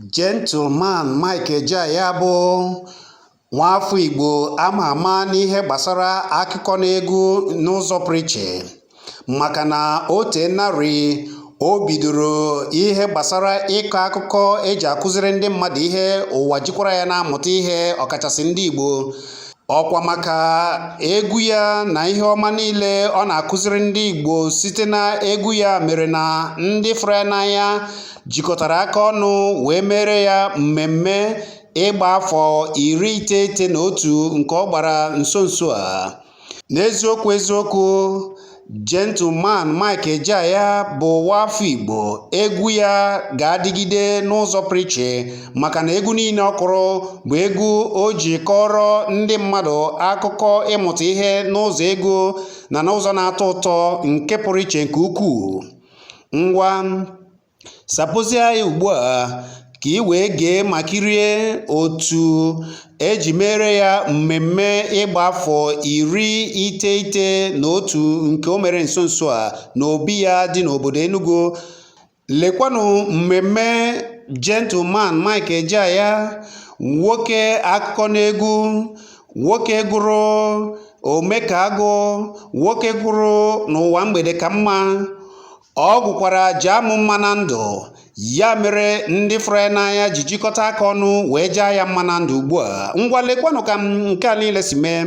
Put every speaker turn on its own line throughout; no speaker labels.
Gentleman Mike Ejeagha bụ nwaafọ Igbo a ma ama n'ihe gbasara akụkọ na egwu n'ụzọ pụrụ iche maka na o teenarị o bidoro ihe gbasara ịkọ akụkọ e ji akụziri ndị mmadụ ihe ụwa jikwara ya na-amụta ihe ọkachasị ndị Igbo ọkwa maka egwu ya na ihe ọma niile ọ na-akụziri ndị Igbo site na egwu ya mere na ndị fụrụ ya n'anya jikọtara aka ọnụ wee mere ya mmemme ịgba afọ 91 nke ọ gbara nso nso a. N'eziokwu eziokwu, Gentleman Mike Ejeagha bụ nwaafọ Igbo, egwu ya ga-adịgide n'ụzọ pụrụ iche maka na egwu niile ọ kụrụ bụ egwu o ji kọọrọ ndị mmadụ akụkọ ịmụta ihe n'ụzọ egwu na n'ụzọ na-atọ ụtọ nke pụrụ iche nke ukwuu. Ngwa, sapụzie ya ugbu a ka ị wee gee ma kirie otu e ji mere ya mmemme ịgba afọ 91 nke o mere nso nso a n'obi ya dị n'obodo Enugu. Lekwanụ mmemme Gentleman Mike Ejeagha, nwoke akụkọ na egwu, nwoke gụrụ Omekagụ, nwoke gụrụ n'ụwa mgbede ka mma. Ọ gụkwara jaa mụ mma na ndụ, ya mere ndị fụrụ ya n'anya ji jikọta aka ọnụ wee jaa ya mma na ndụ ugbu a. Ngwa lekwanụ ka nke a niile si mee.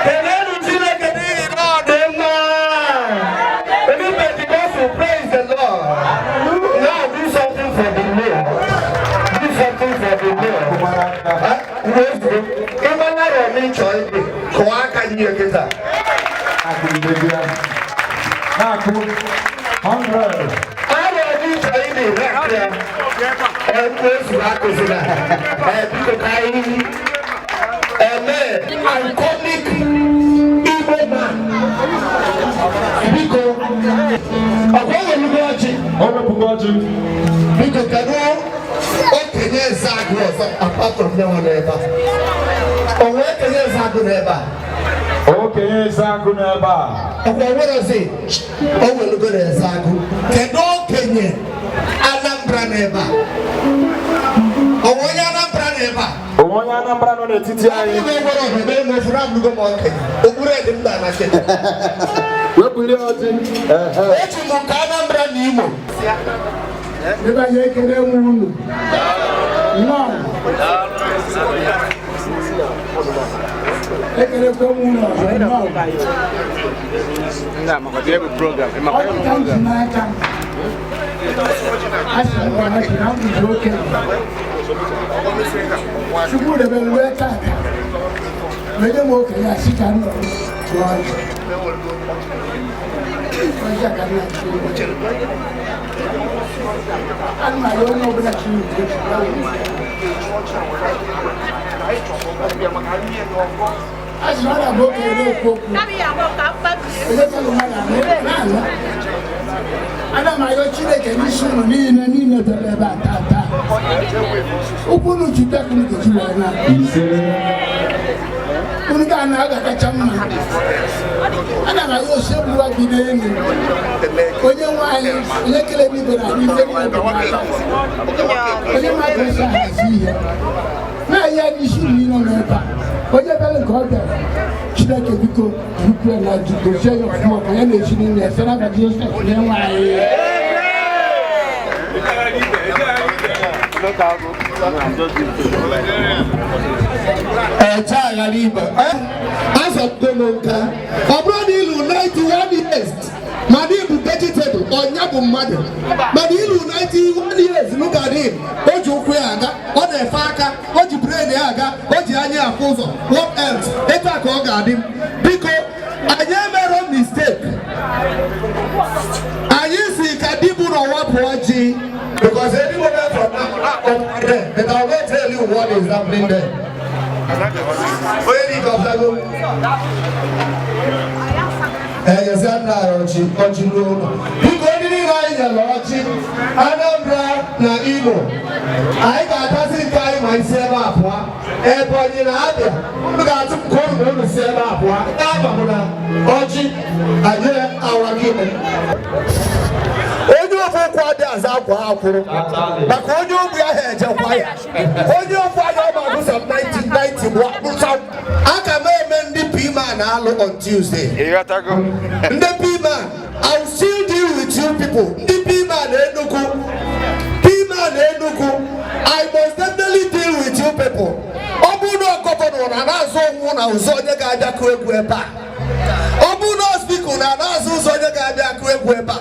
Keleenụ Chineke n'ihi na ọ dị mma. Ndị Pentecostal, praise the Lord. Now do something for the Lord. Do something for the Lord. Ịmara ọmị chọọ ịdị, kụọ aka nye kịta.
Na-akụ 100.
Arọ ọmị chọọ ịdị, na-akụ ya. Ekwesu akụzila. Biko ka anyị eme iconic Igbo man. Biko, ọkwa welugo ọjị.
O wepụgo ọjị.
Biko kedu okenye Ezeagụ ọzọ apart from ndị nọ n'ebe a? O nwee okenye Ezeagụ n'ebe a?
Okenye Ezeagụ n'ebe a.
Ọkwa nwerozi o welugo na Ezeagụ. Kedu okenye Anambra n'ebe a? Ọ bụ onye Anambra n'ebe a?
Onwe onye Anambra nọ n'etiti anyị.
Ọ bụrụ na enwere ọbịa eme ofuru abụrụgo m okenye. Okpuru edi mba na kenya.
Wepụli ọjị. Ehe.
Eji m nke Anambra na Imo.
Ebe anyị ekele m unu. Nnọọ. Ekelekwe m unu ọzọ, nnọọ. Ọ dị ka m ji n'aka. A sị m na ji na m bụzi okenye. Chukwu debere ruo tata. Wee m okenye a sị ka m nọrọ tụọ ọjị. Ọjị a ka m na-achị. Ana m arịọ onye ọbụla chiri nke echi ya were. A sị na ọ na-abụ okenye na-ekwu okwu. Onye kere mmadụ anụ na-anụ. Ana m arịọ Chineke n'isi unu niile niile bịara ebe a taa taa. Ụkwụ unu ji bịa ka unu ga-eji wee na.
Ise.
Unu ga-ana ọ ga-akacha mma. Ana m arịọ Osebụrụwa bi n'elu. Onye nwe anyị, onye kere eluigwe na ala, ife niile dị n'aka. Onye nwe anyị esi ahazi ihe. Na-enye ya n'isi unu niile nọ ebe a. Onye bịara nke ọ bịara, Chineke biko bukwe na gozie ya ọfụma ọfụma ya na-esi n'ime ya site n'afa Jizọs Kraịst onye nwe anyị.
Eche aghara ibe azọpụgo m nka. Ọ bụrụ na ilu 91 years mana ịbụ vegetable, ọnya bụ mmadụ. Mana ilu 91 years, look at him. O ji ụkwụ ya aga, ọ na-efe aka, o ji brain ya aga, o ji anya afụ ụzọ. What else? Etu a ka ọ ga-adị m. Biko, anyị emero mistake. Anyị si ka dibụ n'ọwa pụọ ji because any moment from now I'm there, but I will not tell you what is happening there. Onye dị ka ọbịago enyezi nna anyị ọchị ọchị ruo ụlọ. Biko, ndị niile anyị nyere ọchị, Anambra na Imo, anyị ga-atazi nke anyị ma isi ebe a pụọ. Ebonyi na Abịa, unu ga-atụ nke unu ma unu si ebe a pụọ. Ama m na ọchị anyị awa gị. Onye ofe ụkwụ adị aza akwa akwụrụ maka onye ogbi ahụ ejekwa ya. Onye ofu anya ọ ma agụsa 1990 bụ akpụcha aka m eme. Ndị PMAN alụ on Tuesday, ndị PMAN, I will still deal with you people. Ndị PMAN Enugu, PMAN Enugu, I must definitely deal with you people. Ọ bụrụ na governor na na-azụ onwu na ụzọ onye ga-abịa kụ egwu ebe a, ọ bụrụ na speaker na na-azụ ụzọ onye ga-abịa akụ egwu ebe a.